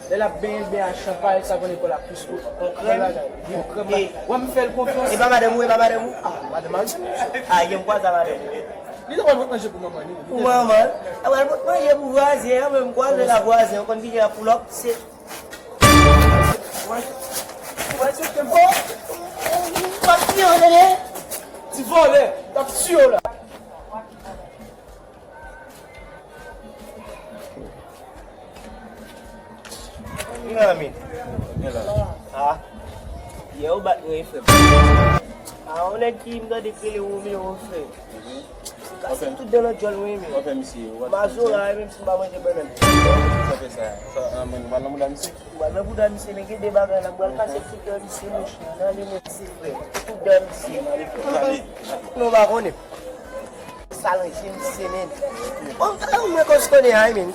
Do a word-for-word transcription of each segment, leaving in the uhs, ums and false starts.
Lè l ap benyen, l benyen ak chanpay, sa konn ekòl ak plis kou. On krèm. On krèm. Wè m fè l konfyans. E pa madanm ou, e pa madanm ou? Ah, madanm Alson. Ah, gen m kwaze a madanm ou. Li te pral pot manje pou manman li. Pou manman. Li pral pot manje pou vwazen an, men m kwaze l ak vwazen an, konn ki jan l ap pull up, se. Wè, wè, se te bon. M ap tiye w, tande? Ti vòlè, m ap tiye w la. Mezanmi. Ah. Yè ou bat mwen, frè m. Ah, yon nèg ki m tande k rele Romeo, frè. Kase tout dan nan djòl mwen, men. Mazora, menm si m pa manje bannann. Sa fè sa. Sa, ah, men, nou pral nan bouda misye. Ou pral nan bouda misye, men gen de bagay la, m pral kase tout dan misye, monchè. Nan ale monte, frè. Tout dan misye. Non, pa konnen. Sa ranje misye, men. Bon, mwen konn konnen ay, men.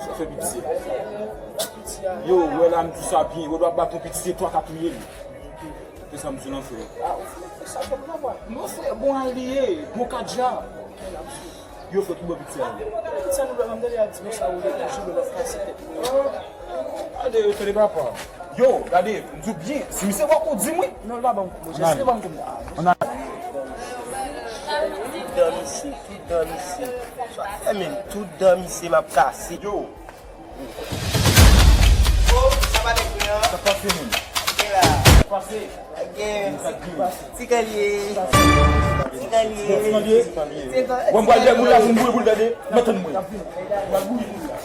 Sa fè piti. Yo, wè la, m di sa byen. Yo dwa bat yon piti, se twa k ap touye l. Se sa m di w lan, frè. Ah, ou fè sa fè papa. Non, frè, bon al li ye, bon kadja. Yo, frè, ki bò piti a ye? Piti a nou la, m tande a di nou sa ou le, jou l ap kase tèt nou. Gade, yo, tande papa. Yo, gade, m di w byen, si misye wè kou di m wi. Non, l pa ban m kou, monchè, si l ban m kou, ah. Tout dan misye, tout dan misye. Sa fè menm, tout dan misye m ap kase. Yo, Oh, sa pa nèg mwen an. Sa pase, moun. Gen la. Sa pase. Gen. Sa gen. Ti kalye. Ti kalye. Ti kalye. Ti ka-, Bon, m pral dèyè moun la pou m boule pou l tande. M ap tann mwen. M pral boule moun la.